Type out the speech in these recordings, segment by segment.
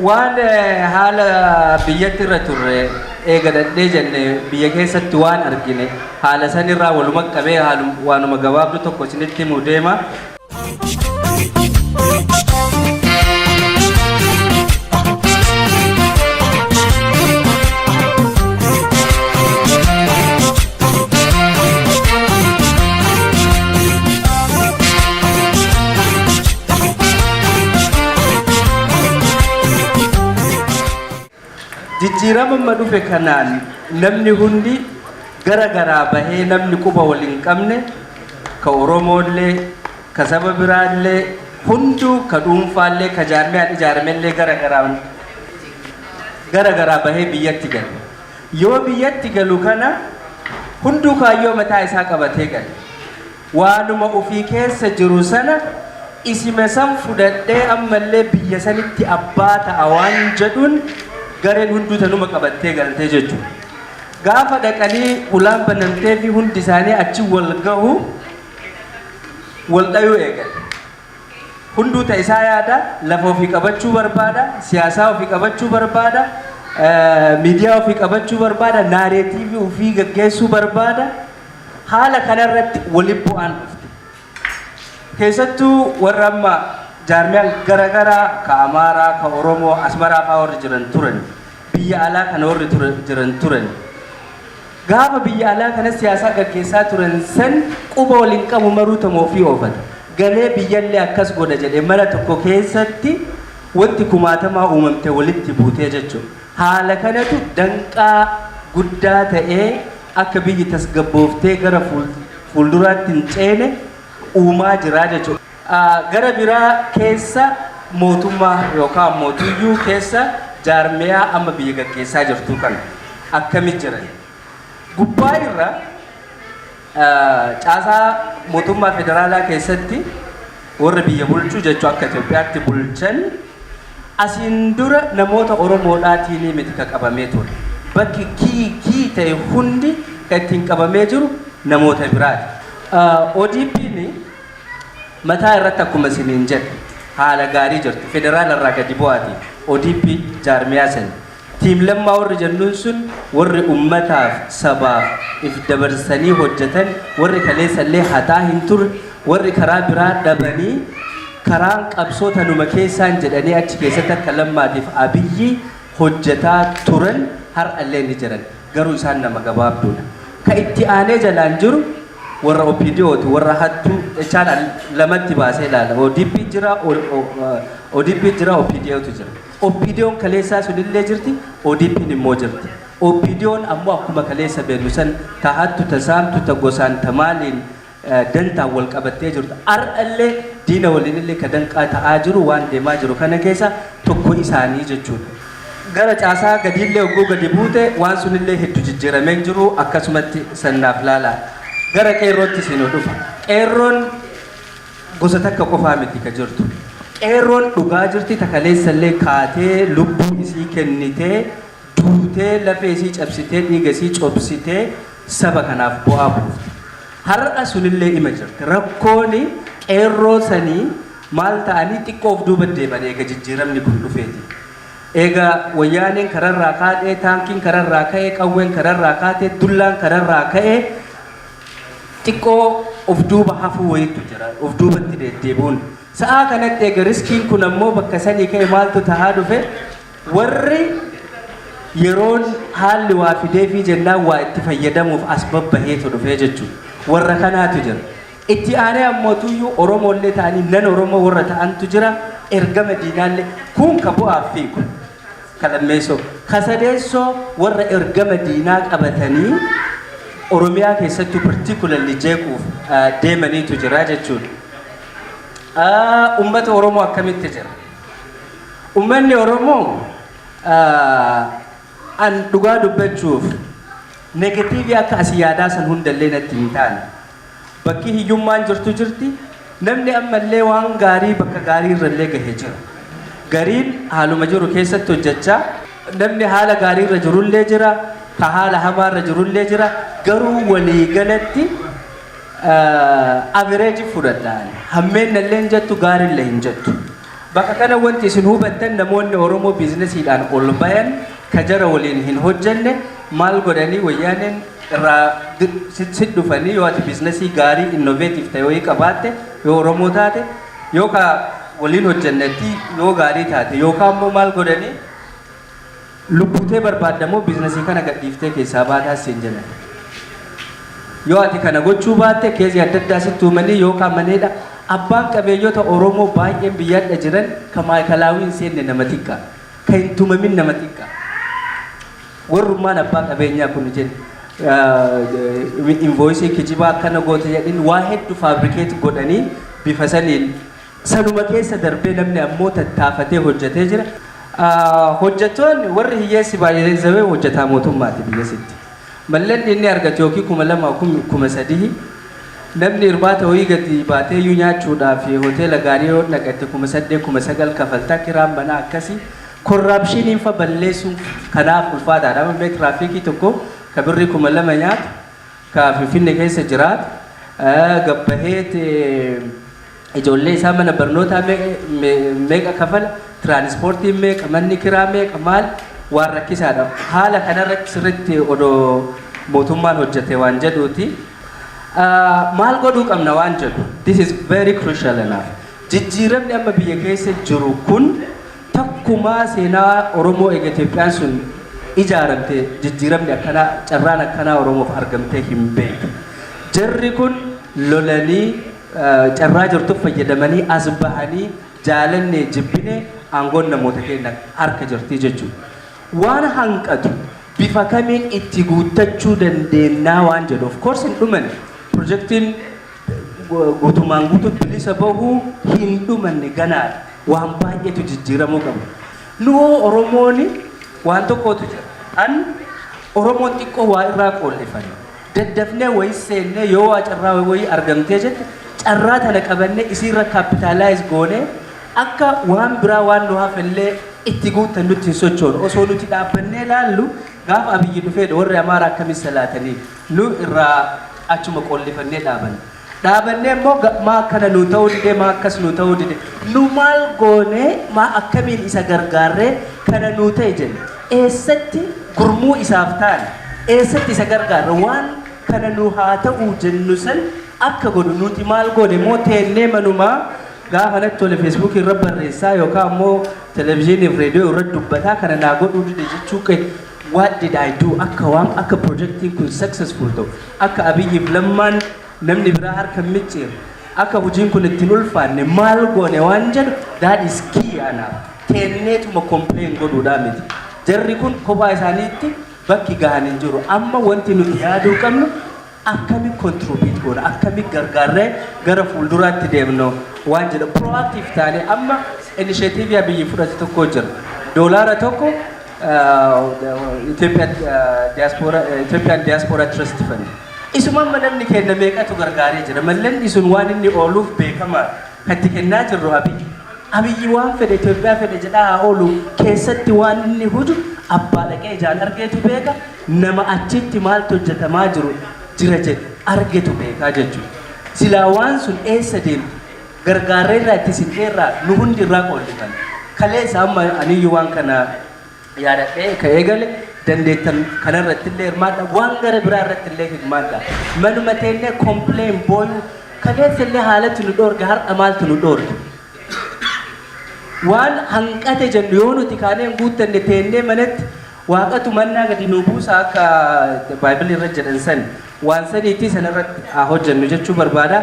Waan haala biyyatti irra turre eega dhadhee jenne, biyya keessatti waan argine haala sanirraa waluma qabee waanuma gabaabdu tokko isinitti himuu deema. Jijjiirama amma dhufe kanaan namni hundi gara garaa bahee, namni quba wal hin qabne, ka Oromoollee, ka saba biraallee, hunduu, ka dhuunfaallee, ka jaarmiyaan ijaaramellee gara garaan gara garaa bahee biyyatti gale. Yoo biyyatti galu kana hunduu kaayyoo mataa isaa qabatee gale. Waanuma ofii keessa jiru sana isime san fudhadhee ammallee biyya sanitti abbaa ta'a waan jedhuun gareen hunduu tanuma qabattee galtee jechuudha. Gaafa dhaqanii ulaan banamtee fi hundi isaanii achi wal gahu, wal dhayuu eegale. Hunduu ta isaa yaada, lafa ofii qabachuu barbaada, siyaasaa ofii qabachuu barbaada, miidiyaa ofii qabachuu barbaada, narrative ofii gaggeessuu barbaada. Haala kanarratti walitti bu'aan dhufte. Keessattuu warra amma jaarmiyaan garaagaraa, ka Amaaraa, ka Oromoo, Asmaraa fa'aa warri jiran turan, biyya alaa kana warri jiran turan. Gaafa biyya alaa kana siyaasaa gaggeessaa turan san quba waliin qabu, maruu tama ofii oofata. Galee biyyallee akkas godha jedhee mana tokko keessatti wanti kumaatamaa uumamte walitti buutee jechuudha. Haala kanatu danqaa guddaa ta'ee akka biyyi tasgabbooftee gara fuulduraatti hin ceene uumaa jira jechuudha. Gara biraa keessa mootummaa yookaan mootuyyuu keessa jaarmiyaa amma biyya gaggeessaa jirtu kana akkami jiran? Gubbaa irra caasaa mootummaa federaalaa keessatti warri biyya bulchuu jechuu akka Itoophiyaatti bulchan asiin dura namoota Oromoodhaatiin miti ka qabamee ture. Bakki key ta'e hundi kan ittiin qabamee jiru namoota biraati. ODP'n mataa irratti akkuma isiniin jedhe haala gaarii jirti. Federaala irraa gadi bu'aati. ODP jaarmiyaa sani. Team Lammaa warri jennuun sun, warri ummataaf sabaaf if dabarsanii hojjetan, warri kaleessallee hataa hin turre, warri karaa biraa dhabanii karaan qabsoo tanuma keessaan jedhanii achi keessatti akka Lammaatiif Abiyyi hojjetaa turan har'allee ni jiran. Garuu isaan nama gabaabduudha. Ka itti aanee jalaan jiru warra OPDOti, warra hattuu jechaan lamatti baasee ilaala. ODP jira, ODP jira, OPDOtu jira. OPDOn kaleessaa sunillee jirti, ODP'n immoo jirti. OPDOn ammoo akkuma kaleessa beeknu san ta hattu, ta saamtu, ta gosaan, ta maaliin dantaan wal qabattee jirtu. Har'allee diina waliinillee ka danqaa ta'aa jiru, waan deemaa jiru kana keessa tokko isaanii jechuudha. Gara caasaa gadiillee hogguu gadi buute waan sunillee hedduu jijjiiramee jiru, akkasumatti sannaaf laala. Gara qeerrootti isinuu dhufa. Qeerroon gosa takka qofaa miti ka jirtu. Qeerroon dhugaa jirti, takaleessallee kaatee lubbuu isii kennitee, duutee, lafee isii cabsitee, dhiiga isii cobsitee saba kanaaf bu'aa buufte. Har'a sunillee ima jirti. Rakkooni qeerroo sanii maal ta'anii xiqqoo of duuba deeman eega jijjiiramni kun dhufeeti. Eega Wayyaaneen kararraa kaatee, taankiin kararraa ka'ee, qawween kararraa kaatee, dullaan kararraa ka'ee, xiqqoo of duuba hafuu wayiitu jira. Of duubatti deddeebi'uun. Sa'aa kanatti eega riskiin kun ammoo bakka sanii ka'e maaltu tahaa dhufe? Warri yeroon haalli waa fideefii jennaan waa itti fayyadamuuf as babbaheetu dhufee jechuudha. Warra kanaatu jira. Itti aanee ammoo tuyyuu Oromoollee ta'anii nan Oromoo warra ta'antu jira. Ergama diinaallee kun ka bu'aaf fiigu. Ka lammeessoo. Ka sadeessoo warra ergama diinaa qabatanii Oromiyaa keessattuu particularly jeequuf deemaniitu jira jechuudha. Uummata Oromoo akkamitti jira? Uummanni Oromoo an dhugaa dubbachuuf negative akka asii yaadaa san hundallee natti hin taane. Bakki hiyyummaan jirtu jirti. Namni ammallee waan gaarii bakka gaarii irrallee gahee jira. Gariin haaluma jiru keessatti hojjechaa, namni haala gaarii irra jirullee jira, ka haala hamaa irra jirullee jira. Garuu waliigalatti average fudhadhaan hammeenna illee hin jettu, gaariillee hin jettu. Bakka kana wanti isin hubattan, namoonni Oromoo businessiidhaan ol bayan ka jara waliin hin hojjenne maal godhanii, Wayyaaneen irraa si dhufanii, yoo ati businessii gaarii innovative ta'e wayii qabaatte, yoo Oromoo taate, yoo ka waliin hojjennetti yoo gaarii taate, yookaan immoo maal godhanii, lubbutee barbaaddamoo businessii kana gadhiiftee keessaa baataa siin jedhan. Yoo ati kana gochuu baatte, caseii adda addaa sitti uumanii yookaan maneedha. Abbaan qabeenyota Oromoo baay'een biyyadha jiran ka maayikalaawii hin seenne nama xiqqaa. Ka hin tumamin nama xiqqaa. Warrummaan abbaa qabeenyaa kun jedhe invoiceii kijibaa akkana goote jedhin, waa hedduu fabricate godhanii bifa saniin sanuma keessa darbee namni ammoo tattaafatee hojjetee jira. Hojjettoonni warri hiyyeessi baay'ee zawee hojjetaa mootummaati biyyasitti. Mallanni inni argatu yookiin 2000, 3000, namni irbaata wayii gadi baatee iyyuu nyaachuudhaaf hoteela gaarii yoo dhaqatte 8000, 9000 kafaltaa, kiraan manaa akkasii. Corruptioniin fa balleessuun kanaaf ulfaataadha. Amma mee tiraafikii tokko ka birrii 2000 nyaatu, ka Finfinne keessa jiraatu, gabbaheet ijoollee isaa mana barnootaa meeqa kafala, tiraanispoortiin meeqa, manni kiraa meeqa, maal, waan rakkisaadha. Haala kanarratti sirriitti odoo mootummaan hojjete waan jedhuuti. Maal godhuu qabna waan jedhu, this is very crucial enough. Jijjiiramni amma biyya keessa jiru kun takkumaa seenaa Oromoo eega Itoophiyaan sun ijaaramte jijjiiramni akkanaa, carraan akkanaa Oromoof argamtee hin beeku. Jarri kun lolanii carraa jirtuuf fayyadamanii as bahanii, jaalannee jibbinee aangoon namoota keenya harka jirti jechuudha. Waan hanqatu bifa kamiin itti guuttachuu dandeenyaa waan jedhu, of course hin dhumanne. Pirojektiin guutumaan guutuu bilisa bahuu hin dhumanne, ganaadha. Waan baay'eetu jijjiiramuu qaba. Nu Oromoon waan tokkotu jira. An Oromoon xiqqoo waa irraa qoollifan. Daddafnee wayii seennee, yoo waa carraa wayii argamtee jette, carraa tana qabannee isiirra capitalize goonee akka waan biraa waan nu hafellee itti guuttan nutti hin sochoonu. Osoo nuti dhaabbannee laallu gaafa Abiyyi dhufeedha warri Amaaraa akkamis salaatanii nu irraa achuma qoollifannee dhaabanne. Dhaabannee immoo maa akkana nu ta'uu dide, maa akkas nu ta'uu dide, nu maal goonee, maa akkamiin isa gargaarree kana nu ta'e jenne, eessatti gurmuu isaaf taane, eessatti isa gargaarre, waan kana nu haa ta'uu jennu san akka godhu nuti maal goone? Moo teennee manumaa gaafa natti tole Facebookii irra barreessaa yookaan immoo televezyiinii fi reediyoo irra dubbataa kana naa godhuu dide jechuu? What did I do akka waan akka projektiin kun successful ta'u, akka Abiyyiif Lammaan namni biraa harka hin micciirre, akka hojiin kun ittiin ulfaanne maal goone waan jedhu, that is key anaaf. Teenneetuma complain godhuudhaa miti. Jarri kun kophaa isaaniitti bakki gahan hin jiru. Amma wanti nuti yaaduu qabnu akkami contribute goona, akkami gargaarree gara fuulduraatti deemnu waan jedhu, proactive taane. Amma initiative Abiyyi fudhate tokko jira. $1 Ethiopian Diaspora Trust Fund. Isuma amma namni kenna meeqatu gargaaree jira. Mallanni sun waan inni ooluuf beekamaa kan itti kennaa jirru Abiyyi. Abiyyi waan fedhe Itoophiyaa fedhe jedhaa haa oolu, keessatti waan inni huju abbaa dhaqee ijaan argeetu beeka. Nama achitti maaltu hojjetamaa jiru jira jedhe argetu beekaa jechuudha. Silaa waan sun eessa deemtu gargaarreerraa itti sinneerraa nu hundi irraa qoollifan. Kaleessa amma aniyyuu waan kana yaadadhee ka eegale dandeettan kanarratti illee hirmaadha, waan gara biraa irratti illee hirmaadha. Manuma teennee complain booyuu kaleessa illee haalatti nu dhoorge, har'a maaltu nu dhoorge? Waan hanqate jennu yoo nuti kaanee hin guuttanne, teennee manatti waaqatu mannaa gadi nu buusa akka baaybilii irra jedhan san, waan saniitti sanarratti haa hojjennu jechuu barbaada.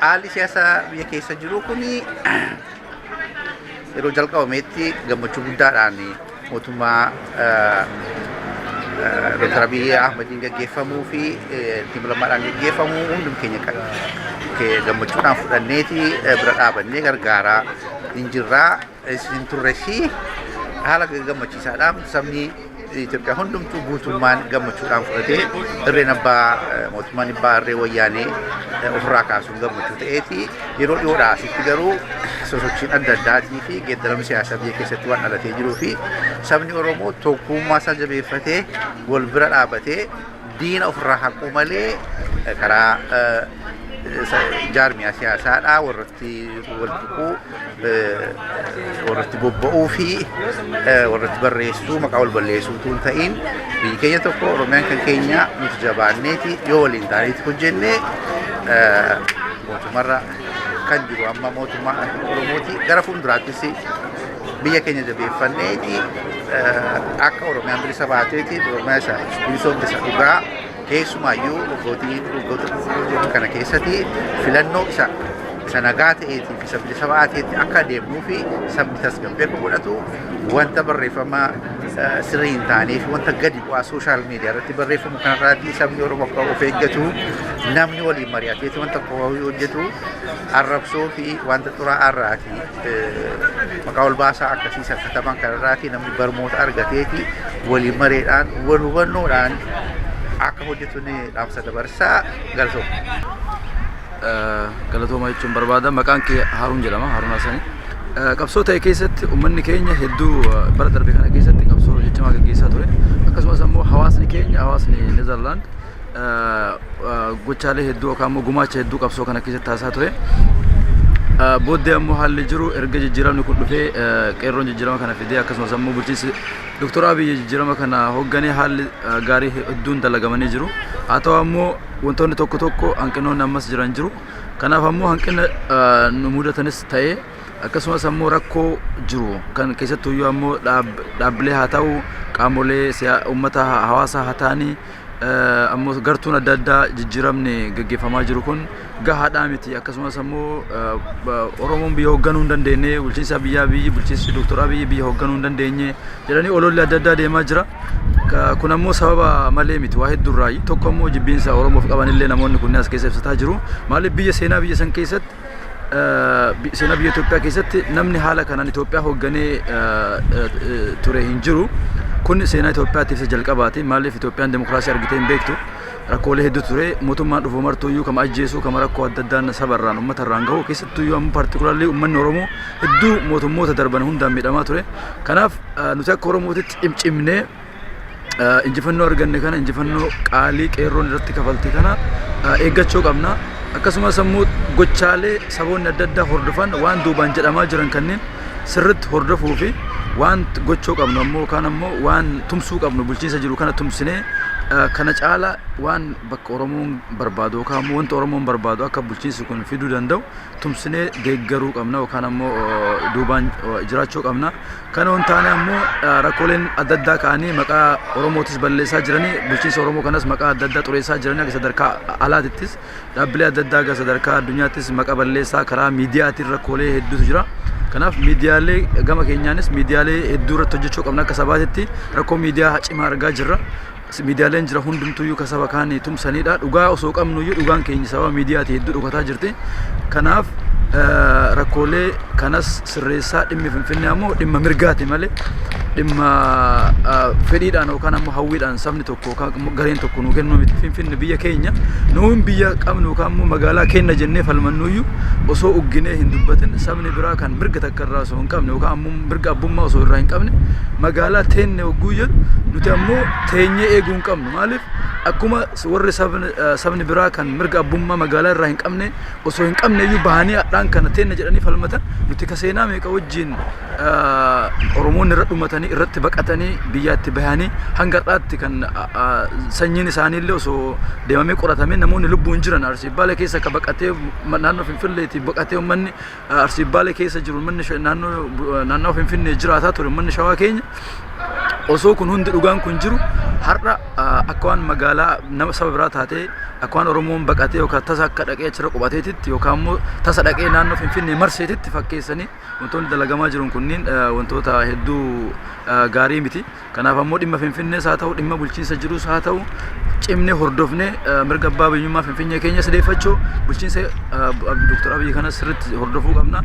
Haalli siyaasaa biyya keessa jiru kun yeroo jalqabametti gammachuu guddaadhaan mootummaa Dr. Abiy Ahmediin gaggeeffamuu fi Tiim Lammaadhaan gaggeeffamuu hundum keenya gammachuudhaan fudhanneeti bira dhaabannee gargaaraa hin jirraa hin turre fi haala gammachiisaadhaan sabni Itoophiyaa hundumtuu guutummaan gammachuudhaan fudhatee irreen abbaa mootummaan abbaa irree wayyaanee ofirraa kaasuun gammachuu ta'eeti. Yeroo dhiyoodhaa asitti garuu sosochiin adda addaatii fi geeddaramni siyaasaa biyya keessatti waan dhalatee jiruu fi sabni Oromoo tokkummaa isaa jabeeffatee wal bira dhaabatee diina ofirraa haquu malee karaa jaarmiyaa siyaasaadhaa warratti wal tuquu, warratti bobba'uu fi warratti barreessuu, maqaa wal balleessuu utuu hin ta'in, biyyi keenya tokko, Oromiyaan kan keenya, nuti jabaanneeti yoo waliin taaneeti hojjennee mootummaarra kan jiru amma mootummaa Oromooti. Gara fuulduraattis biyya keenya jabeeffanneeti akka Oromiyaan bilisa baateeti, Oromiyaa isa bilisoomte isa dhugaa, keessumaayyuu waggootii waggoota kana keessatti filannoo isa nagaa ta'eetiif isa bilisa baateetti akka adeemnuu fi sabni tasgabbii akka godhatu, wanta barreeffama sirrii hin taanee fi wanta gadi bu'aa social media irratti barreeffamu kanarraatti sabni Oromoo akka of eeggatu, namni waliin mari'ateeti wanta akka hojjetu, arrabsoo fi wanta xuraa'aa irraati, maqaa ol baasaa akkasii sakkataman kanarraati namni barmoota argateeti waliin mareedhaan wal hubannoodhaan akka hojjetu ni dhaamsa dabarsaa. Galatooma. Galatooma jechuun barbaada. Maqaan kee Haaruun jedhama, Haaruun Hassani. Qabsoo ta'e keessatti uummanni keenya hedduu bara darbe kana keessatti qabsoo cimaa gaggeessaa ture. Akkasumas ammoo hawaasni keenya, hawaasni Neezerlaand, gochaalee hedduu yookaan ammoo gumaacha hedduu qabsoo kana keessatti taasisaa ture. Booddee ammoo haalli jiru erga jijjiiramni kun dhufee, qeerroon jijjiirama kana fidee, akkasumas ammoo bulchiinsi Dr. Abiy jijjiirama kana hoogganee, haalli gaarii hedduun dalagamanii jiru. Haa ta'u ammoo wantoonni tokko tokko hanqinoonni ammas jiran jiru. Kanaaf ammoo hanqina nu mudatanis ta'ee, akkasumas ammoo rakkoo jiru kan keessattuyyuu ammoo dhaabbilee haa ta'u, qaamolee uummata hawaasaa haa ta'anii, ammoo gartuun adda addaa jijjiiramni gaggeeffamaa jiru kun gahaadhaa miti, akkasumas ammoo Oromoon biyya hoogganuu hin dandeenye, bulchiinsa biyyaa biyyi bulchiinsi Dr. Abiyyi biyya hoogganuu hin dandeenye jedhanii ololli adda addaa deemaa jira. Kun ammoo sababa malee miti, waa hedduurraayi. Tokko ammoo jibbiinsa Oromoof qabanillee namoonni kunneen as keessa ibsataa jiru. Maaliif biyya seenaa biyya san keessatti, seenaa biyya Itoophiyaa keessatti namni haala kanaan Itoophiyaa hoogganee ture hin jiru. Kun seenaa Itoophiyaatiif isa jalqabaati. Maaliif Itoophiyaan demokiraasii argitee hin beektu. Rakkoolee hedduu ture. Mootummaan dhufu martuuyyuu kama ajjeesuu, kama rakkoo adda addaan sabarraan uummatarraan gahu, keessattuyyuu ammoo particularly uummanni Oromoo hedduu mootummoota darban hundaan miidhamaa ture. Kanaaf nuti akka Oromootitti cimcimnee injifannoo arganne kana, injifannoo qaalii qeerroon irratti kafalte kana eeggachuu qabna. Akkasumas ammoo gochaalee saboonni adda addaa hordofan, waan duubaan jedhamaa jiran kanneen sirriitti hordofuu fi waan gochuu qabnu ammoo yookaan ammoo waan tumsuu qabnu, bulchiinsa jiru kana tumsinee kana caala waan bakka Oromoon barbaadu yookaan ammoo wanta Oromoon barbaadu akka bulchiinsi kun fiduu danda'u tumsinee deeggaruu qabna yookaan ammoo duubaan jiraachuu qabna. Kana hin taane ammoo rakkooleen adda addaa ka'anii maqaa Oromootis balleessaa jiranii, bulchiinsa Oromoo kanas maqaa adda addaa xureessaa jiranii, akka sadarkaa alaatittis dhaabbilee adda addaa akka sadarkaa addunyaattis maqaa balleessaa karaa miidiyaatiin rakkoolee hedduutu jira. Kanaaf miidiyaalee gama keenyaanis miidiyaalee hedduu irratti hojjechuu qabna. Akka sabaatitti rakkoo miidiyaa cimaa argaa jirra. Miidiyaaleen jira hundumtuyyuu ka saba kaanii tumsanidha. Dhugaa osoo qabnuyyuu dhugaan keenya sababa miidiyaatii hedduu dhokataa jirti. Kanaaf rakkoolee kanas sirreessaa, dhimmi Finfinnee ammoo dhimma mirgaati malee dhimma fedhiidhaan yookaan ammoo hawwiidhaan sabni tokko yookaan gareen tokko nuu kennuu miti. Finfinne biyya keenya, nuun biyya qabnu yookaan ammoo magaalaa keenya jennee falmannuyyuu osoo ugginee hin dubbatin, sabni biraa kan mirga takka irraa osoo hin qabne yookaan ammoo mirga abbummaa osoo irraa hin qabne magaalaa teenne hogguu jedhu, nuti ammoo teenyee eeguu hin qabnu. Maaliif akkuma warri sabni biraa kan mirga abbummaa magaalaa irraa hin qabne osoo hin qabne iyyuu bahanii hadhaan kana teenna jedhanii falmatan, nuti ka seenaa meeqa wajjin Oromoonni irra dhumatanii, irratti baqatanii biyyaatti bahanii, hanga har'aatti kan sanyiin isaanii illee osoo deemamee qoratamee namoonni lubbuun jiran Arsii Baalee keessa akka baqatee naannoo Finfinneetii baqatee, uummanni Arsii Baalee keessa jiru, uummanni naannoo Finfinnee jiraataa ture, uummanni Shawaa keenya, osoo kun hundi dhugaan kun jiru, har'a akka waan magaalaa nama saba biraa taatee, akka waan Oromoon baqatee yookaan tasa akka dhaqee achirra qubateetitti yookaan immoo tasa dhaqee naannoo Finfinnee marseetitti fakkeessanii wantoonni dalagamaa jiran kunniin wantoota hedduu gaarii miti. Kanaaf ammoo dhimma Finfinnees haa ta'u, dhimma bulchiinsa jirus haa ta'u, cimnee hordofnee mirga abbaa biyyummaa Finfinnee keenya sideeffachuu, bulchiinsa Dr. Abiyyi kanas sirriitti hordofuu qabna.